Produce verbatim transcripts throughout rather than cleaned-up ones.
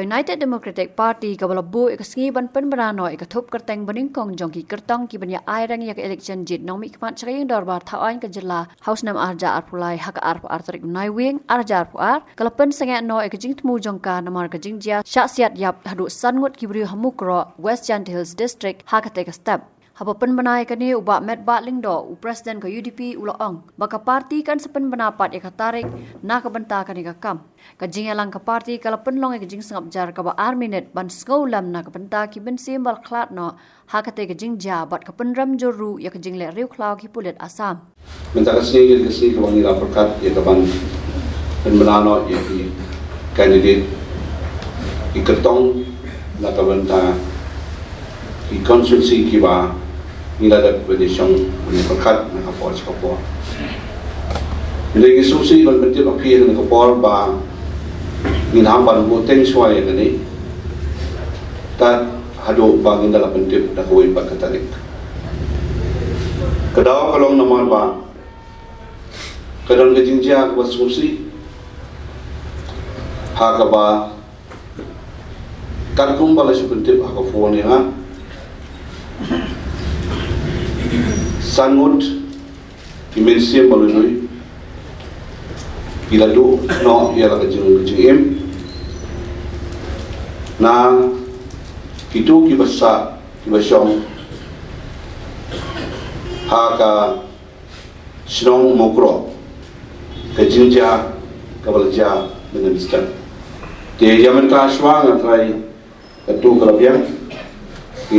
United Democratic Party kaba la buh ïa ka sngi ban pynbna noh ïa ka thup kyrteng banyngkong jong ki kyrtong kiban ïa ai reng ïa ka election jied nongmihkhmat sha ka ïing dorbar thaw aiñ ka jylla ha u snem arhajar arphew lai ha ka arphew ar tarik u Naiwieng arhajar arphew ar, ka la pynsangeh noh ïa ka jingthmu jong ka namar ka jingjia shah siat ïap haduh san ngut ki briew ha Mukroh, West Jaintia Hills District ha katei ka step. Haba pynbna ïa kane, u Bah Metbah Lyngdoh, u President ka U D P, u la ong ba ka party kan sa pynbna pat ïa ka tarik na ka bynta kane ka kam. Ka jingïalang ka party ka la pynlong ïa ka jingsngap jar kaba ar minit ban sngewlem na ka bynta ki mynsiem ba la khlad noh ha katei ka jingjia bad ka pynrem jur ruh ïa ka jingleh riewkhlaw ki pulit Assam. Mynta ka sngi ka dei ka sngi kaba ngi la pyrkhat ïa ka ban pynbna noh ïa ki candidate, ki kyrtong na ka bynta ki constituency kiba ngi la dep ban ïashong ban ïapyrkhat na ka por sha ka por. Hynrei ngi sngewsih ban pyntip ïa phi ha kane ka por ba ngin ym ban buh teng shuwa ïa kane tad haduh ba ngin da la pyntip da kawei pat ka tarik. Ka daw ka long namar ba ka don ka jingjia kaba sngewsih ha kaba katkum ba la shu pyntip ha ka phone ïa nga, san ngut ki mynsiem ba lui lui ki la duh noh ïa la ka jing, ka jingim na kito kiba sah, kiba shong ha ka shnong Mukroh, ka jingjia kaba la jia mynne mynstep. Te ïa mynta shuwa nga trai katto ka la biang, ki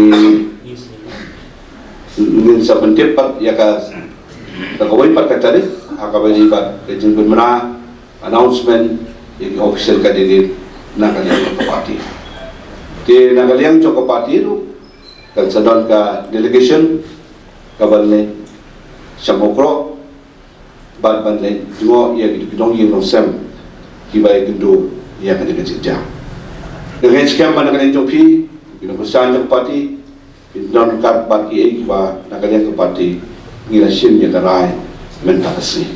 ngin sa pyntip pat ïa ka, da kawei pat ka tarik ha kaba ïadei bad ka jingpynbna, announcement ïa ki official candidate na ka liang jong ka party. Te na ka liang jong ka party ruh kan sa don ka delegation kaban leit sha Mukroh bad ban leit jngoh ïa ki, ki nongïing nongsem kiba ïakynduh ïa kane ka jingjia. Nga ngeit skhem ba na ka liang jong phi, ki nongkyrshan jong ka party, phin don ryngkat bad kiei kiba na ka liang ka party ngi la shim ïa ka rai mynta ka sngi.